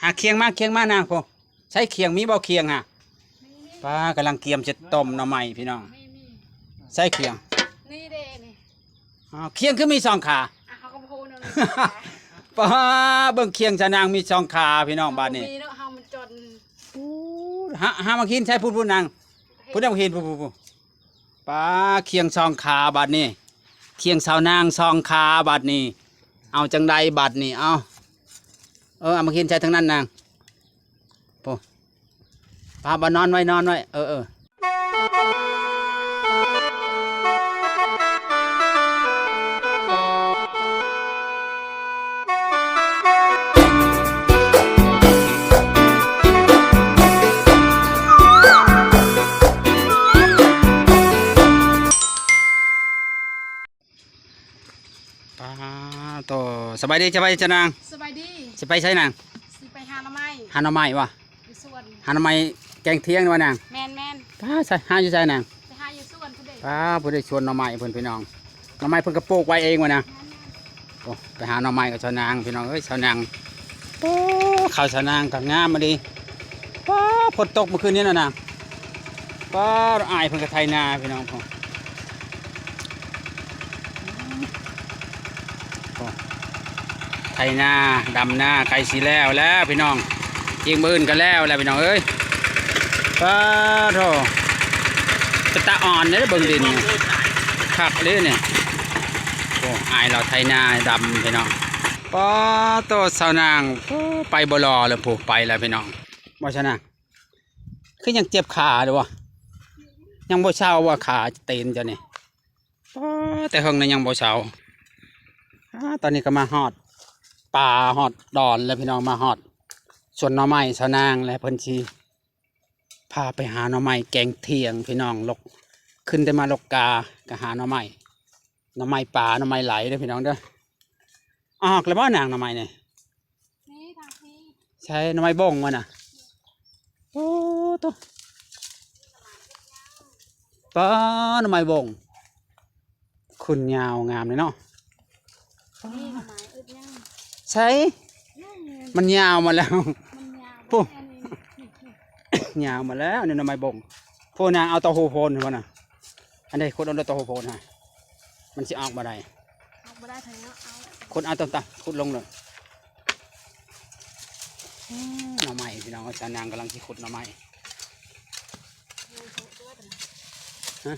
ອ່ະ ຄຽງມາ ຄຽງມານາງພຸ້ນ. ໃຊ້ຄຽງ ມີບໍ່ຄຽງຫະ? ມີ ມີ ປ້າ ກຳລັງກຽມຈະຕົ້ມໜໍ່ໄມ້ພີ່ນ້ອງ. ມີ ມີ ໃຊ້ຄຽງ ນີ້ເດ້ນີ້. ອ້າວ ຄຽງຄືມີສອງຂາ? ອ່ະ ເຮົາກໍບໍ່ຮູ້ເນາະ ມີສອງຂາ. ປ້າ ເບິ່ງຄຽງຊາວນາງມີສອງຂາພີ່ນ້ອງ. ເຮົາ ບາດນີ້ ບໍ່ມີເນາະ ເຮົາມັນຈົນ. ໂອ້ ຫາ ຫາໝາກຫີນໃສ່ພຸ້ນ ພຸ້ນນາງ ພຸ້ນ ເອົາໝາກຫີນ ພຸ້ນ ພຸ້ນ ພຸ້ນ. ປ້າ ຄຽງສອງຂາບາດນີ້ ຄຽງຊາວນາງສອງຂາບາດນີ້. ເອົາຈັ່ງໃດບາດນີ້? ເອົາ ເອີ ເອົາໝາກຫີນໃສ່ທາງນັ້ນນາງ. ໂອ້ ປ້າ ບໍ່ ນອນໄວ້ ນອນໄວ້. ເອີ ເອີ. ປາໂຕ ສະບາຍດີ ສະບາຍດີ ຊາວນາງ. ສະບາຍດີ. ຊິໄປໃສນາງ? ຊິໄປຫາໜໍ່ໄມ້. ຫາໜໍ່ໄມ້ຫວາ? ຢູ່ສວນ. ຫາໜໍ່ໄມ້ແກງທ່ຽງນີ້ຫວານາງ? ແມ່ນໆ. ປ້າ ໃສ ຫາຢູ່ໃສນາງ? ໄປຫາຢູ່ສວນພຸ້ນເດ້. ປ້າ ຜູ້ໃດສວນໜໍ່ໄມ້ເພິ່ນ ພີ່ນ້ອງ. ໜໍ່ໄມ້ເພິ່ນກໍປູກໄວ້ເອງຫວານາງ? ແມ່ນໆ. ໂອ້ ໄປຫາໜໍ່ໄມ້ກັບຊາວນາງ ພີ່ນ້ອງເອີຍ. ຊາວນາງ ໂອ້ ເຂົ້າຊາວນາງກໍງາມອີ່ຫຼີ. ປ້າ ຝົນຕົກມື້ຄືນນີ້ນະນາງ. ປ້າ ອ້າຍເພິ່ນກໍໄຖນາ ພີ່ນ້ອງ. ໂອ້ ໄຖນາ ດຳນາ ໃກ້ຊິແລ້ວແລ້ວພີ່ນ້ອງ. ອີກມື້ອື່ນກໍແລ້ວແລ້ວພີ່ນ້ອງເອີຍ. ປາໂທ ເປັນຕາອ່ອນເດ້ ເບິ່ງດິນນີ້ ຄັກເດ້ນີ້. ໂອ້ ອ້າຍລາວໄຖນາດຳພີ່ນ້ອງ. ປາໂຕ ຊາວນາງ ໂອ້ ໄປບໍ່ລໍແລ້ວ ຜູ້ໄປແລ້ວພີ່ນ້ອງ. ບໍ່ຊາວນາງ ຄືຍັງເຈັບຂາຢູ່ບໍ່? ຍັງບໍ່ເຊົາວ່າຂາຕີນເຈົ້ານີ້? ປາ ແຕ່ເຫິງນະຍັງບໍ່ເຊົາ. ອາ ຕອນນີ້ກໍມາຮອດປ່າຮອດດອນແລ້ວພີ່ນ້ອງ. ມາຮອດສວນໜໍ່ໄມ້ຊາວນາງແລ້ວ. ເພິ່ນຊິພາໄປຫາໜໍ່ໄມ້ແກງທ່ຽງພີ່ນ້ອງ. ລົກ ຂຶ້ນແຕ່ມາລົກກາກໍຫາໜໍ່ໄມ້ ໜໍ່ໄມ້ປ່າ ໜໍ່ໄມ້ໄຫຼເດີ້ພີ່ນ້ອງເດີ້. ອອກແລ້ວບໍ່ນາງ ໜໍ່ໄມ້ນີ້? ນີ້ທາງນີ້. ໃຊ່ ໜໍ່ໄມ້ບົງວະນະ? ໂອ້ໂຕ ປາ ໜໍ່ໄມ້ບົງ ຂຶ້ນຍາວງາມເລີຍເນາະ. ນີ້ໜໍ່ໄມ້ອຶດຍັງ. ໃຊ່ ຍັງ ມັນຍາວມາແລ້ວ ມັນຍາວ ໂອ້ ມາແລ້ວນີ້ ຍາວມາແລ້ວນີ້ ໜໍ່ໄມ້ບົງ. ໂພນາງເອົາເຕົ້າຫູໂພນພຸ້ນນະ. ອັນໃດຂຸດເອົາເຕົ້າຫູໂພນຫາ ມັນຊິອອກບໍ່ໄດ້. ອອກບໍ່ໄດ້ ເອົາ ຂຸດເອົາຕາມ ຂຸດລົງເລີຍ. ອືມ ໜໍ່ໄມ້ພີ່ນ້ອງເອີຍ. ຊາວນາງກຳລັງຊິຂຸດໜໍ່ໄມ້. ຮະ?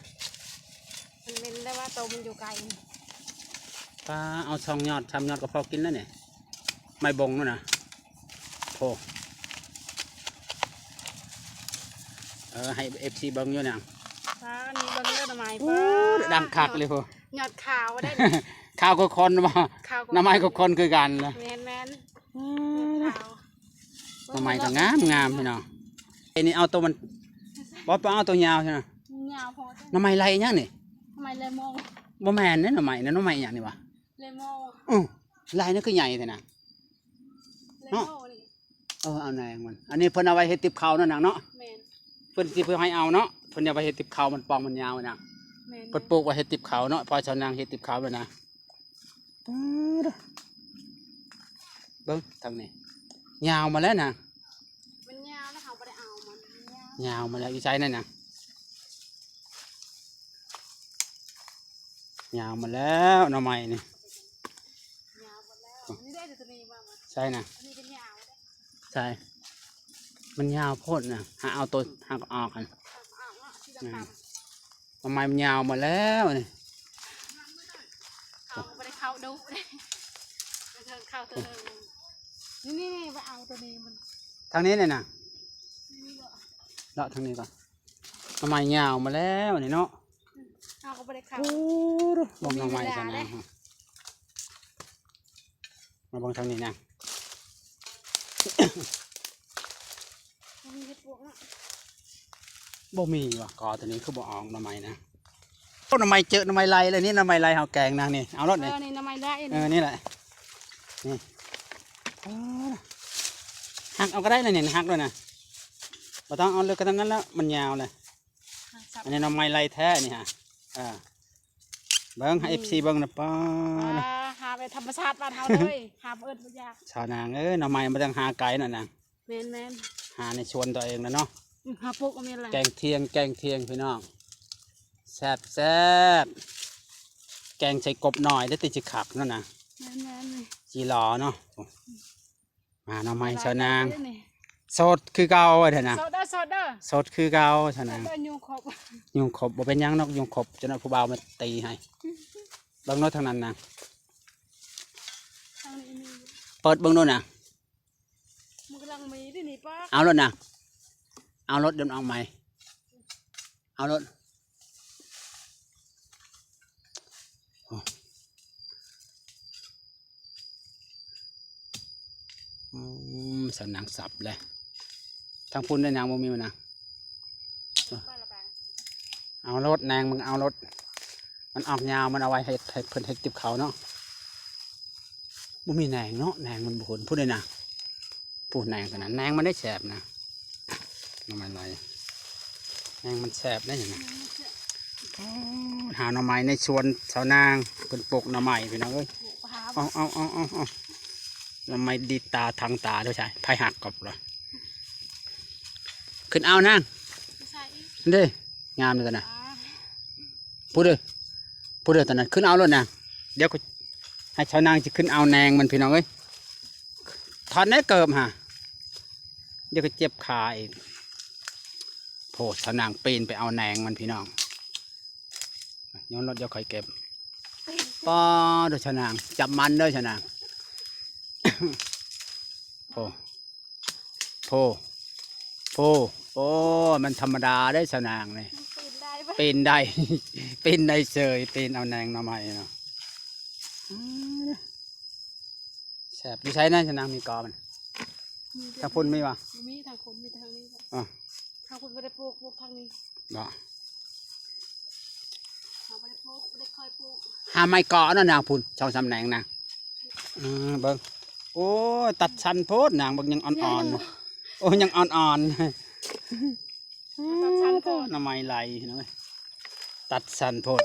ມັນເໝັນແລ້ວວ່າໂຕມັນຢູ່ໄກ. ປາ ເອົາສອງຍອດສາມຍອດກໍພໍກິນແລ້ວນີ້ ໄມ້ບົງນັ້ນນະ. ໂອ້ ເອີ ໃຫ້ເອັຟຊີເບິ່ງຢູ່ນະ. ປາ ນີ້ເບິ່ງເດີໜໍ່ໄມ້. ໂອ້ ປາ ດັງຄັກເລີຍໂຫ ຍອດຂາວໄດ້ນີ້. ຂາວຄືຄົນບໍ່? ຂາວຄືຄົນ ໜໍ່ໄມ້ຄືຄົນຄືກັນລະ. ແມ່ນໆ ອືມ ຂາວ. ໜໍ່ໄມ້ກໍງາມໆ ພີ່ນ້ອງ. ເອັນນີ້ເອົາໂຕມັນ ບໍ່ ບໍ່ເອົາໂຕຍາວຊັ້ນນະ. ຍາວພໍ. ໜໍ່ໄມ້ໄລ່ຫຍັງນີ້? ໜໍ່ໄມ້ເລໂມ. ບໍ່ແມ່ນເດ້ ໜໍ່ໄມ້ນະ. ໜໍ່ໄມ້ຫຍັງນີ້ຫວາ? ເລໂມ. ອື ໄລ່ນີ້ຄືໃຫຍ່ແທ້ນະ ເລໂມນີ້. ເອີ ເອົາແນງມັນ. ອັນນີ້ເພິ່ນເອົາໄວ້ເຮັດຕິບເຂົ້າເນາະນາງເນາະ. ແມ່ນ. ເພິ່ນຊິບໍ່ໃຫ້ເອົາເນາະ ເພິ່ນຢາກໄວ້ເຮັດຕິບເຂົ້າ ມັນປ່ອງມັນຍາວນະ. ແມ່ນໆ. ເພິ່ນປູກໄວ້ເຮັດຕິບເຂົ້າເນາະ ເພາະຊາວນາງເຮັດຕິບເຂົ້າແລ້ວນະ. ປາດ ເບິ່ງທາງນີ້ ຍາວມາແລ້ວນະ. ມັນຍາວແລ້ວ ເຮົາບໍ່ໄດ້ເອົາມັນ ມັນຍາວ ຍາວມາແລ້ວ. ຢູ່ໃສນັ້ນນະ? ຍາວມາແລ້ວໜໍ່ໄມ້ນີ້. ຍາວໝົດແລ້ວ. ນີ້ເດ້ ຕົວນີ້ວ່າມັນ ໃຊ່ນະ ອັນນີ້ກໍຍາວເດ້. ໃຊ່ ມັນຍາວໂພດນະ. ຫາເອົາໂຕຫັກອອກຫັ້ນ ຫັກອອກເນາະ ຊິດຳໆ. ໜໍ່ໄມ້ມັນຍາວໝົດແລ້ວນີ້. ເຮົາບໍ່ໄດ້ເຂົ້າດຸເດ້ ເທິງເຂົ້າຕົວໜຶ່ງ. ນີ້ໆ ໄປເອົາຕົວນີ້ມັນ ທາງນີ້ນີ້ນະ. ນີ້ບໍ່ ເລາະທາງນີ້ກ່ອນ. ໜໍ່ໄມ້ຍາວມາແລ້ວນີ້ເນາະ. ເຮົາກໍບໍ່ໄດ້ເຂົ້າ. ໂອ້ ເບິ່ງໜໍ່ໄມ້ຊະນະ. ມາເບິ່ງທາງນີ້ນະ. ບໍ່ມີເຫັດປວກເນາະ. ບໍ່ມີຫວາ ກໍຕົວນີ້ຄືບໍ່ອອກໜໍ່ໄມ້ນະ. ໂອ້ ໜໍ່ໄມ້ເຈີ ໜໍ່ໄມ້ໄລ່ເລີຍນີ້. ໜໍ່ໄມ້ໄລ່ເຮົາແກງນະນີ້. ເອົາໂລດນີ້. ເອີ ນີ້ໜໍ່ໄມ້ໄລ່. ເອີ ນີ້ແຫຼະ ນີ້. ເອີ ຫັກເອົາກໍໄດ້ນະນີ້ ຫັກໂລດນະ. ບໍ່ຕ້ອງເອົາເລິກຂະໜາດນັ້ນແລ້ວ ມັນຍາວແຫຼະ. ອັນນີ້ໜໍ່ໄມ້ໄລ່ແທ້ນີ້ຫະ. ເອີ ເບິ່ງໃຫ້ ນີ້ ເອັຟຊີ ເບິ່ງນະ. ປ້າ ອ່າ ຫາແບບທຳມະຊາດບ້ານເຮົາເລີຍ ຫາບໍ່ອຶດບໍ່ຢາກ. ຊາວນາງເອີຍ ໜໍ່ໄມ້ບໍ່ຕ້ອງຫາໄກນະນາງ. ແມ່ນໆ ຫາໃນສວນຕົວເອງແລ້ວເນາະ ອືມ ຫາປູກກໍແມ່ນລະ ແກງທ່ຽງ ແກງທ່ຽງພີ່ນ້ອງ ແຊບໆ ແກງໃສ່ກົບໜ້ອຍໄດ້ຕິ ຊິຄັກນັ້ນນະ ແມ່ນໆ ຈີຫຼໍເນາະ ມາໜໍ່ໄມ້ຊາວນາງ ສົດຄືເກົ່າເດີນະ ສົດເດີ ສົດເດີ ສົດຄືເກົ່າຊາວນາງ ສົດເດີ ຍຸງຄົບ ຍຸງຄົບ ບໍ່ເປັນຫຍັງດອກ ຍຸງຄົບ ຈະນ້ອຍຜູ້ບ່າວມາຕີໃຫ້ ເບິ່ງໂລດທາງນັ້ນນະ ທາງນີ້ມີ ເປີດເບິ່ງໂລດນະ ມັນກຳລັງມີເດ້ນີ້ປ້າ ເອົາໂລດນະ ເອົາໂລດ ດຽວເອົາໃໝ່ ເອົາໂລດ ໂອ້ ອືມ ສາວນາງສັບເລີຍ ທາງພຸ້ນໄດ້ນາງບໍ່ມີນະ ເອົາໂລດແໜງ ມຶງເອົາໂລດ ມັນອອກຍາວ ມັນເອົາໄວ້ເຮັດ ໃຫ້ເພິ່ນເຮັດຕິບເຂົ້າເນາະ ບໍ່ມີແໜງເນາະ ແໜງມັນບໍ່ຫົນ ພຸ້ນເດ້ນະ ຜູ້ແໜງຕົວນັ້ນ ແໜງມັນໄດ້ແຊບນະ ໜໍ່ໄມ້ໄຫຼ ແໜງມັນແຊບໄດ້ນະ ໂອ້ ຫາໜໍ່ໄມ້ໃນສວນຊາວນາງ ເພິ່ນປູກໜໍ່ໄມ້ພີ່ນ້ອງເອີຍ ເອົາໆໆໆໆ ໜໍ່ໄມ້ດີດຕາທັງຕາເດີ ໃສ ໃຜຫັກກັບລະ ຂຶ້ນເອົານາງ ໃສ່ອີກ ເດ້ ງາມເລີຍຕົວນັ້ນ ອ່າ ພຸ້ນເດີ ພຸ້ນເດີຕົວນັ້ນ ຂຶ້ນເອົາໂລດນາງ ດຽວ ໃຫ້ຊາວນາງຊິຂຶ້ນເອົາແໜງມັນພີ່ນ້ອງເອີຍ ຖອດແດ່ເກີບຫາ ດຽວກໍເຈັບຂາອີກ ໂພດ ຊາວນາງປີນໄປເອົາແໜງມັນພີ່ນ້ອງ ຍ້ອນລົດ ດຽວຂ້ອຍເກັບ ປ້າໂທ ຊາວນາງ ຈັບມັນເດີຊາວນາງ ໂພ ໂພ ໂພ ໂອ້ ມັນທຳມະດາເດ້ຊາວນາງນີ້ ປີນໄດ້ ປີນໄດ້ເສີຍ ປີນເອົາແໜງໜໍ່ໄມ້ເນາະ ອືມ ແຊບ ຢູ່ໃສນະຊາວນາງ ມີກໍມັນ ມີແຕ່ ທາງພຸ້ນມີບໍ່ ບໍ່ມີ ທາງພຸ້ນມີແຕ່ທາງນີ້ ອາ ທາງພຸ້ນບໍ່ໄດ້ປູກ ປູກທາງນີ້ ບໍ່ ເຮົາບໍ່ໄດ້ປູກ ບໍ່ໄດ້ຄ່ອຍປູກ ຫາໄມ້ເກາະເນາະນາງ ພຸ້ນສອງສາມແໜງນາງ ອືມ ເບິ່ງ ໂອ້ຍ ຕັດສັ້ນໂພດນາງ ເບິ່ງ ຍັງອ່ອນໆ ໂອ້ຍ ຍັງອ່ອນໆ ຕັດສັ້ນໂພດ ໜໍ່ໄມ້ໄຫຼເນາະ ຕັດສັ້ນໂພດ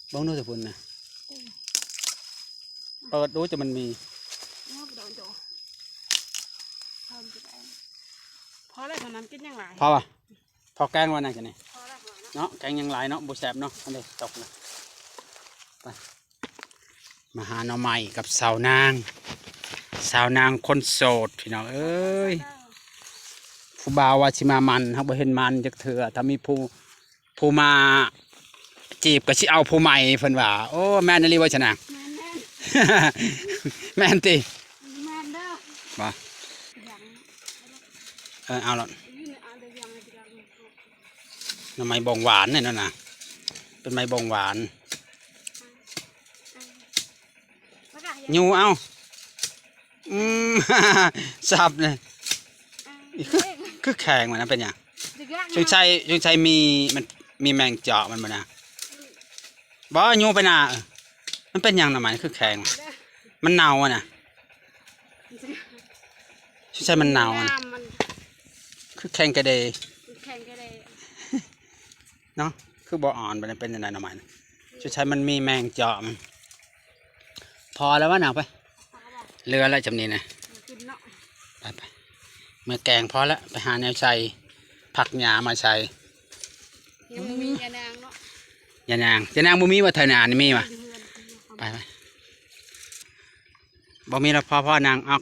ເບິ່ງດູຊິພຸ້ນນະ ເປີດດູຈະມັນມີ ພໍແລ້ວ ເທົ່ານັ້ນ ກິນຫຍັງຫຼາຍ ພໍບໍ່? ພໍແກງວ່ານະ ຈະນີ້ ພໍແລ້ວ ເນາະ ແກງຫຍັງຫຼາຍເນາະ ບໍ່ແຊບເນາະ ອັນນີ້ຕົກນະ ໄປ ມາຫາໜໍ່ໄມ້ກັບສາວນາງ ສາວນາງຄົນໂສດ ພີ່ນ້ອງເອີຍ ຜູ້ບ່າວວ່າຊິມາໝັ່ນ ເຮົາບໍ່ເຫັນໝັ່ນຈັກເທື່ອ ຖ້າມີຜູ້ ຜູ້ມາຈີບກໍຊິເອົາຜູ້ໃໝ່ ເພິ່ນວ່າ ໂອ້ ແມ່ນອີ່ຫຼີບໍ່ຊະນາງ? ແມ່ນໆ ແມ່ນຕິ? ແມ່ນເດີ ບໍ່? ເອີ ເອົາໂລດ ໜໍ່ໄມ້ບົງຫວານນີ້ນະ ເປັນໄມ້ບົງຫວານ ຍູ້ເອົາ ອືມ ສັບນີ້ ຄື ຄືແຂງມັນນະ ເປັນຫຍັງ? ສົງໄສ ສົງໄສມີ ມັນມີແມງເຈາະມັນບໍ່ນະ? ບໍ່ ຍູ້ໄປໜ້າ ມັນເປັນຫຍັງນະ ມັນຄືແຂງ? ມັນເນົ່າຫັ້ນນະ ສົງໄສມັນເນົ່າຫັ້ນ ຄືແຂງກະເດ ແຂງກະເດ ເນາະ ຄືບໍ່ອ່ອນ ມັນເປັນຈັ່ງໃດໜໍ່ໄມ້? ສຸດທ້າຍມັນມີແມງເຈາະມັນ ພໍແລ້ວວະນາງ ໄປ ພໍແລ້ວບໍ່? ເຫຼືອແລ້ວຈຳນີ້ນະ ກິນເນາະ ໄປໆ ເມືອແກງພໍແລ້ວ ໄປຫາແນວໃສ່ ຜັກຫຍ້າມາໃສ່ ຍັງບໍ່ມີ ອືມ ຍານາງເນາະ ຍານາງ ຍານາງບໍ່ມີວ່າ ໄຖນານີ້ມີວ່າ ຢູ່ເຮືອນ ໄປໆ. ບໍ່ມີແລ້ວ ພໍ ພໍນາງ ອອກ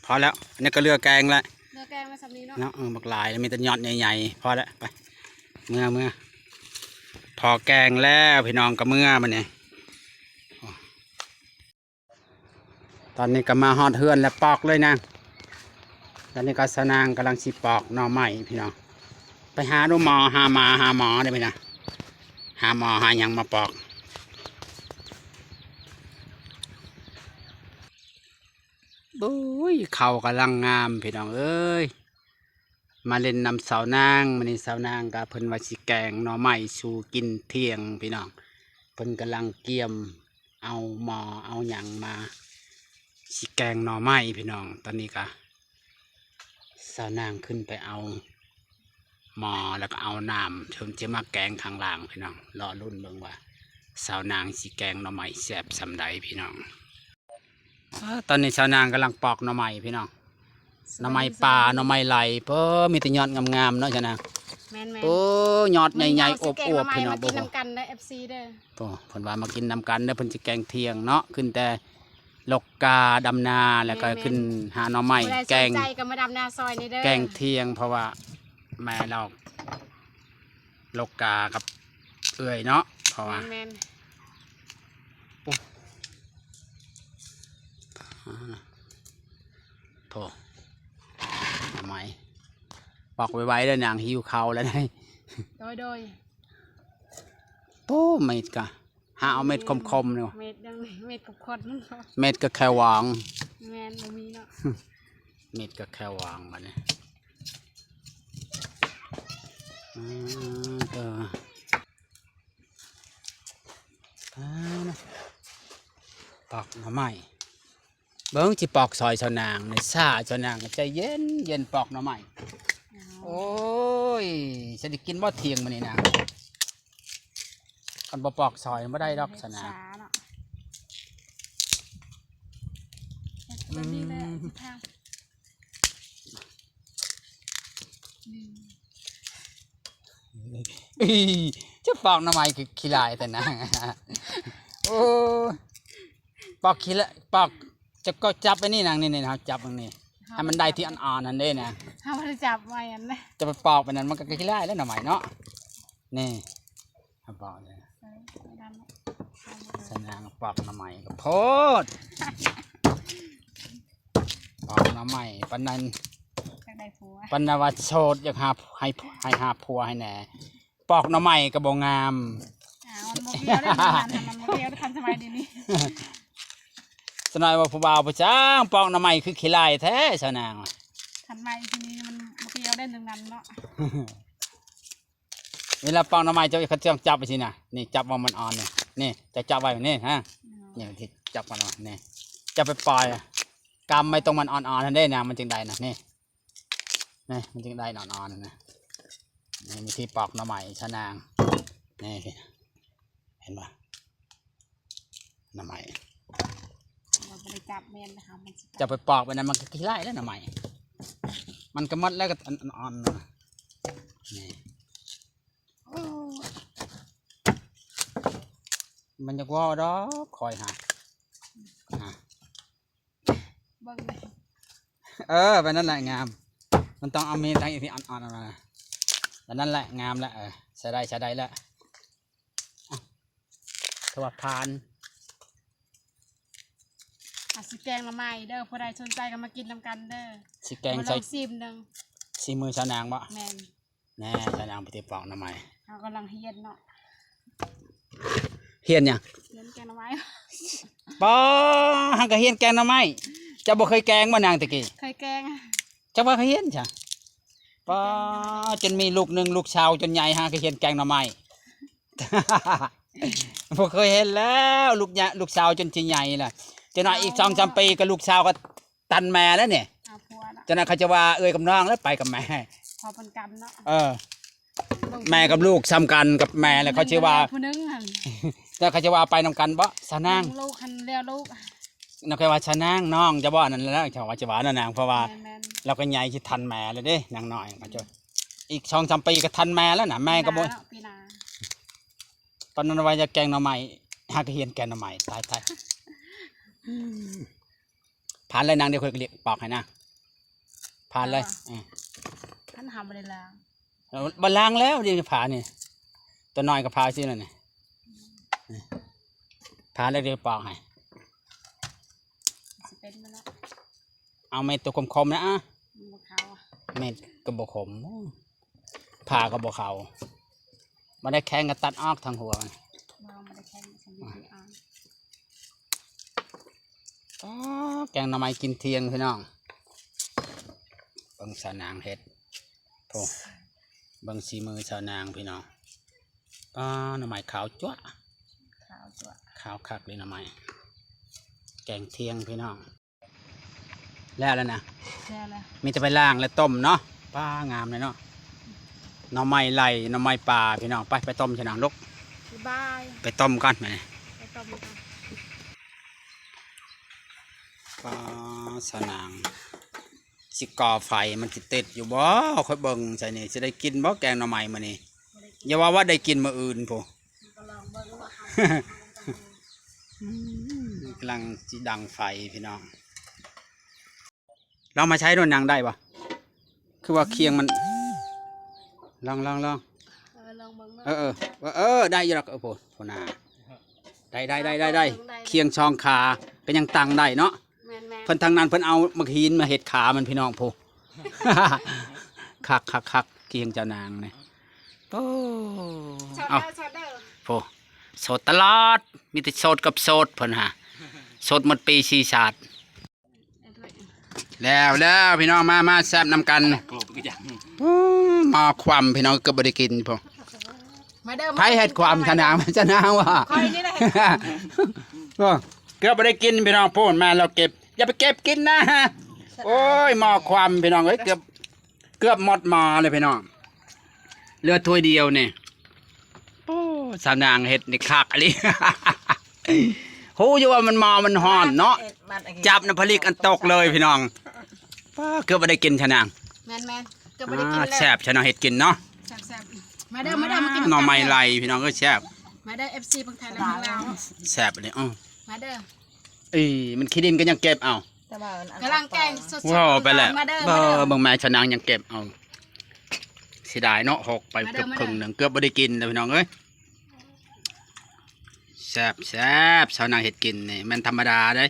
ພໍແລ້ວ ອັນນີ້ກໍເຫຼືອແກງແລ້ວ ເຫຼືອແກງມາສ່ຳນີ້ເນາະ ເນາະ ເອີ ບັກຫຼາຍ ມີແຕ່ຍອດໃຫຍ່ໆ ພໍແລ້ວ ໄປ ເມືອ ເມືອ ພໍແກງແລ້ວ ພີ່ນ້ອງ ກໍເມືອບັດນີ້ ຕອນນີ້ກໍມາຮອດເຮືອນແລ້ວ ປອກເລີຍນາງ ຕອນນີ້ກໍສາວນາງກຳລັງຊິປອກໜໍ່ໄມ້ ພີ່ນ້ອງ ໄປຫາດູໝໍ ຫາໝາ ຫາໝໍເດີ້ ພີ່ນ້ອງ ຫາໝໍ ຫາຫຍັງມາປອກ. ໂອ້ຍ ເຂົ້າກຳລັງງາມ ພີ່ນ້ອງເອີຍ ມາຫຼິ້ນນຳສາວນາງ ມື້ນີ້ສາວນາງກໍເພິ່ນວ່າຊິແກງໜໍ່ໄມ້ສູ່ກິນທ່ຽງ ພີ່ນ້ອງ ເພິ່ນກຳລັງກຽມເອົາໝໍເອົາຫຍັງມາ ຊິແກງໜໍ່ໄມ້ ພີ່ນ້ອງ ຕອນນີ້ກໍ ສາວນາງຂຶ້ນໄປເອົາໝໍ ແລ້ວກໍເອົານ້ຳ ເພິ່ນຈະມາແກງຂ້າງລ່າງ ພີ່ນ້ອງ ລໍລຸ້ນເບິ່ງວ່າສາວນາງຊິແກງໜໍ່ໄມ້ແຊບສ່ຳໃດ ພີ່ນ້ອງ. ອາ ຕອນນີ້ສາວນາງກຳລັງປອກໜໍ່ໄມ້ ພີ່ນ້ອງ ໜໍ່ໄມ້ປ່າ ໜໍ່ໄມ້ໄລ່ ເອີ ມີແຕ່ຍອດງາມໆເນາະຊະນາງ. ແມ່ນໆ ໂອ້ ຍອດໃຫຍ່ໆ ອວບໆ ພີ່ນ້ອງ. ມາກິນນຳກັນເດີ ເອັຟຊີເດີ. ໂອ້ ເພິ່ນວ່າມາກິນນຳກັນເດີ ເພິ່ນຊິແກງທ່ຽງເນາະ ຂຶ້ນແຕ່ລົກກາດຳນາ ແລ້ວກໍຂຶ້ນຫາໜໍ່ໄມ້ແກງ ຜູ້ໃດສົນໃຈກໍມາດຳນາຊ່ອຍນີ້ເດີ ແກງທ່ຽງ ເພາະວ່າແມ່ລາວລົກກາກັບເອື້ອຍເນາະ ເພາະວ່າ ແມ່ນໆ ໂອ້ ໂທ້ ໜໍ່ໄມ້ ປອກໄວໆເດີນາງ ຫິວເຂົ້າແລ້ວນີ້. ໂດຍໆ ໂອ້ ເມັດກະ ຫາເອົາເມັດຄົມໆນີ້ຫວາ ເມັດຍັງ ເມັດຂົດໆ ມັນ ເມັດກໍແຄ່ຫວາງ. ແມ່ນ ບໍ່ມີເນາະ ເມັດກໍແຄ່ຫວາງບັດນີ້. ອືມ ເອີ ປອກໜໍ່ໄມ້ ເບິ່ງຊິປອກຊ່ອຍຊາວນາງນີ້ ຊ້າຊາວນາງ ໃຈເຢັນໆ ປອກໜໍ່ໄມ້. ໂອ້ຍ ຊິໄດ້ກິນບໍ່ທ່ຽງມື້ນີ້ນາ? ຄັນບໍ່ປອກຊ່ອຍບໍ່ໄດ້ດອກຊາວນາງ. ເຮັດແບບນີ້ແຫຼະ ອືມ ທິດທາງ. ອີ ຈະປອກໜໍ່ໄມ້ຄືຂີ້ລ້າຍແທ້ນາ. ໂອ້ຍ ປອກຂີ້ລ້າຍ ປອກ ຈະກໍຈັບໄວ້ນີ້ນາງ ນີ້ໆ ເຮົາຈັບເບິ່ງນີ້ ໃຫ້ມັນໄດ້ທີ່ອ່ອນໆຫັ້ນເດ້ນາງ. ເຮົາບໍ່ໄດ້ຈັບໄວ້ອັນນັ້ນ ຈະໄປປອກໄປນັ້ນ ມັນກໍຂີ້ລ້າຍແລ້ວໜໍ່ໄມ້ເນາະ. ນີ້ ເຮົາປອກນີ້ ເອີ ຊາວນາງປອກໜໍ່ໄມ້ກໍໂພດ. ປອກໜໍ່ໄມ້ປານນັ້ນ ຢາກໄດ້ຜົວ ປານນັ້ນວ່າໂສດ ຢາກຫາ ໃຫ້ ໃຫ້ຫາຜົວໃຫ້ແດ່. ປອກໜໍ່ໄມ້ກໍບໍ່ງາມ. ອ້າວ ມັນບໍ່ກ່ຽວເດ້ ມັນບໍ່ກ່ຽວ ທັນສະໄໝດຽວນີ້. ສະໜ້ອຍວ່າຜູ້ບ່າວຜູ້ຊ່າງປອກໜໍ່ໄມ້ຄືຂີ້ລ້າຍແທ້ຊາວນາງ. ທັນສະໄໝດຽວນີ້ມັນບໍ່ກ່ຽວເດ້ ເລື່ອງນັ້ນເນາະ. ເວລາປອກໜໍ່ໄມ້ ເຈົ້າ ເຂົາເຈົ້າຈັບໄວ້ຊີ້ນະ ນີ້ ຈັບວ່າມັນອ່ອນນີ້ ນີ້ ເຈົ້າຈັບໄວ້ນີ້ ຮະ ນີ້ ທີ່ຈັບມັນ ນີ້ ເຈົ້າໄປປ່ອຍ ກຳໄວ້ຕົງມັນອ່ອນໆຫັ້ນເດ້ນາ ມັນຈຶ່ງໄດ້ນະ ນີ້ ນີ້ ມັນຈຶ່ງໄດ້ອ່ອນໆນະ. ນີ້ວິທີປອກໜໍ່ໄມ້ຊາວນາງ ນີ້ ເຫັນບໍ່? ໜໍ່ໄມ້ ເຮົາບໍ່ໄດ້ຈັບແມ່ນນະຄະ ມັນຊິ ຈະໄປປອກໄປນັ້ນ ມັນກໍຂີ້ລ້າຍແລ້ວໜໍ່ໄມ້ ມັນກໍໝົດແລ້ວ ກໍອັນອ່ອນໆນະ ນີ້ ໂອ້ ມັນຢາກເວົ້າດອກຂ້ອຍຫາ ຫາ ເບິ່ງເດ້ ເອີ ແບບນັ້ນແຫຼະງາມ ມັນຕ້ອງເອົາມີດທາງອີກທີ່ອ່ອນໆ ອອກມາ ແບບນັ້ນແຫຼະງາມແລ້ວ ເອີ ໃຊ້ໄດ້ ໃຊ້ໄດ້ແລ້ວ ອະ ຖືວ່າຜ່ານ ອາ ຊິແກງໜໍ່ໄມ້ເດີ ຜູ້ໃດສົນໃຈກໍມາກິນນຳກັນເດີ ຊິແກງໃສ່ ມາລອງຊີມເບິ່ງ ສີມືຊາວນາງບໍ? ແມ່ນ ແນ່ ຊາວນາງໄປຕິປອກໜໍ່ໄມ້ ເຮົາກຳລັງຮຽນເນາະ ຮຽນຫຍັງ? ຮຽນແກງໜໍ່ໄມ້ ປໍ ຫາກະຮຽນແກງໜໍ່ໄມ້ ເຈົ້າບໍ່ເຄີຍແກງບໍ່ນາງແຕ່ກີ້? ເຄີຍແກງ ຈັກວ່າເຄີຍຮຽນຊະ ປາ ຈົນມີລູກໜຶ່ງ ລູກສາວຈົນໃຫຍ່ ຫາກະຮຽນແກງໜໍ່ໄມ້ ບໍ່ເຄີຍເຫັນແລ້ວ ລູກຍະ ລູກສາວຈົນຊິໃຫຍ່ລະ ຈັກໜ້ອຍອີກສອງສາມປີ ກໍລູກສາວກໍທັນແມ່ແລ້ວນີ້ ເອົາຜົວລະ ຈັກໜ້ອຍເຂົາຈະວ່າເອື້ອຍກັບນ້ອງແລ້ວ ໄປກັບແມ່ ພໍປານກັນເນາະ ເອີ ແມ່ກັບລູກສ່ຳກັນກັບແມ່ແລ້ວ ເຂົາຊິວ່າ ຜູ້ໜຶ່ງຫັ້ນ ແລ້ວເຂົາຈະວ່າໄປນຳກັນບໍ ສາວນາງ ລູກຫັ້ນແລ້ວລູກ ນາງເຄີຍວ່າຊະນາງນ້ອງຈະບໍ່ອັນນັ້ນແລ້ວ ເຂົາວ່າຈະວ່ານະນາງ ເພາະວ່າ ແມ່ນໆ ລາວກໍໃຫຍ່ຊິທັນແມ່ແລ້ວເດ້ ນາງນ້ອຍ ອືມ ເຂົາຈະ ອີກສອງສາມປີກໍທັນແມ່ແລ້ວນະ ແມ່ກໍບໍ່ ປີໜ້າ ປີໜ້າ ຕອນນັ້ນວ່າຢາກແກງໜໍ່ໄມ້ ຫາກະຮຽນແກງໜໍ່ໄມ້ ຕາຍໆ ອືມ ຜ່ານເລີຍນາງ ດຽວຂ້ອຍກໍລຽກປອກໃຫ້ນາ ຜ່ານເລີຍ ເອີ ເອີ ຄັນເຮົາບໍ່ໄດ້ລ້າງ ເອີ ບໍ່ລ້າງແລ້ວ ດຽວຜ່ານີ້ ຕົວນ້ອຍກໍຜ່າຊື່ນັ້ນນີ້ ອືມ ນີ້ ຜ່ານເລີຍ ດຽວປອກໃຫ້ ຊິເປັນມັນລະ ເອົາເມັດຕົວຂົມໆນະ ອະ ມັນບໍ່ເຂົ້າ ເມັດກໍບໍ່ຂົມ ຜ່າກໍບໍ່ເຂົ້າ ບໍ່ໄດ້ແຂງກໍຕັດອອກທາງຫົວ ບໍ່ ບໍ່ໄດ້ແຂງ ສຳລັບທີ່ອ່ານ ອໍ ແກງໜໍ່ໄມ້ກິນທ່ຽງພີ່ນ້ອງ ເບິ່ງສາວນາງເຮັດ ໂອ້ ເບິ່ງສີມືສາວນາງພີ່ນ້ອງ ອໍ ໜໍ່ໄມ້ຂາວຈັ້ວະ ຂາວຈັ້ວະ ຂາວຄັກເລີຍໜໍ່ໄມ້ ແກງທ່ຽງພີ່ນ້ອງ ແລ້ວແລ້ວນະ ແລ້ວແລ້ວ ມີແຕ່ໄປລ້າງແລ້ວຕົ້ມເນາະ ປ້າ ງາມເລີຍເນາະ ໜໍ່ໄມ້ໄລ່ ໜໍ່ໄມ້ປ່າພີ່ນ້ອງ ໄປ ໄປຕົ້ມຊະນາງລູກ ບາຍບາຍ ໄປຕົ້ມກ່ອນ ໄປຕົ້ມກ່ອນ ປ້າ ຊະນາງ ຊິກໍ່ໄຟມັນຊິຕິດຢູ່ບໍ່? ຂ້ອຍເບິ່ງໃສ່ນີ້ ຊິໄດ້ກິນບໍ່ແກງໜໍ່ໄມ້ມື້ນີ້? ຢ່າວ່າວ່າໄດ້ກິນມື້ອື່ນພຸ້ນ. ອືມ ກຳລັງຊິດັງໄຟພີ່ນ້ອງ. ລອງມາໃຊ້ໂດນ ຍັງໄດ້ບໍ່? ຄືວ່າຄຽງມັນ ລອງ ລອງ ລອງ ເອີ ລອງເບິ່ງເນາະ ເອີ ເອີ ເອີ ໄດ້ຢູ່ດອກ. ເອີ ໂພ ໂພໜ້າ ໄດ້ ໄດ້ ໄດ້ ໄດ້ ໄດ້ ລອງເບິ່ງໄດ້ ຄຽງສອງຂາກໍຍັງຕັ້ງໄດ້ເນາະ. ແມ່ນໆ ເພິ່ນທາງນັ້ນເພິ່ນເອົາໝາກຫີນມາເຮັດຂາມັນພີ່ນ້ອງ ໂພ ຄັກໆໆ ຄຽງເຈົ້ານາງນີ້. ໂອ້ ເອົາ ໂພ ໂສດຕະຫຼອດ ມີແຕ່ໂສດກັບໂສດ ເພິ່ນຫາ ໂສດໝົດປີສີ່ຊາດ. ແລ້ວ ແລ້ວພີ່ນ້ອງ ມາ ມາແຊບນຳກັນ. ໂອ້ ໝໍ້ຄວ່ຳພີ່ນ້ອງ ເກືອບບໍ່ໄດ້ກິນພຸ້ນ. ມາເດີ ໃຜເຮັດຄວາມຊະນາງ ຊະນາງວ່າ ຂ້ອຍນີ້ແຫຼະເຮັດຄວາມ. ເອີ ເກືອບບໍ່ໄດ້ກິນພີ່ນ້ອງ. ໂພດ ມາລາວເກັບ ຢ່າໄປເກັບກິນນະ. ໂອ້ຍ ໝໍ້ຄວ່ຳພີ່ນ້ອງເອີຍ ເກືອບ ເກືອບໝົດໝໍ້ເລີຍພີ່ນ້ອງ ເຫຼືອຖ້ວຍດຽວນີ້. ໂອ້ ສາວນາງເຮັດນີ້ຄັກອີ່ຫຼີ ຮູ້ຢູ່ວ່າມັນໝໍ້ມັນຮ້ອນເນາະ ຈັບນຳຜະລິກອັນຕົກເລີຍພີ່ນ້ອງ. ປ້າ ເກືອບບໍ່ໄດ້ກິນຊະນາງ. ແມ່ນໆ ເກືອບບໍ່ໄດ້ກິນແລ້ວ. ອ່າ ແຊບຊະເນາະ ເຮັດກິນເນາະ. ແຊບໆ ມາເດີ ມາເດີ ມາກິນ ໜໍ່ໄມ້ໄລ່ພີ່ນ້ອງເອີຍ ແຊບ. ມາເດີ ເອັຟຊີ ຝັ່ງໄທແລະຝັ່ງລາວ ແຊບອີ່ຫຼີ. ເອີ ມາເດີ ເອີຍ ມັນຂີ້ດິນກໍຍັງເກັບເອົາ ແຕ່ວ່າອັນ ກຳລັງແກງສົດໆ ເວົ້າໄປແລ້ວ ມາເດີ ເບິ່ງ ມາເດີ ເບິ່ງແມ່ຊາວນາງຍັງເກັບເອົາ ເສຍດາຍເນາະ ຫົກໄປ ມາເດີ ເກືອບ ມາເດີ ເຄິ່ງໜຶ່ງ ເກືອບບໍ່ໄດ້ກິນເລີຍພີ່ນ້ອງເອີຍ. ແຊບໆ ຊາວນາງເຮັດກິນນີ້ແມ່ນທຳມະດາເດ້.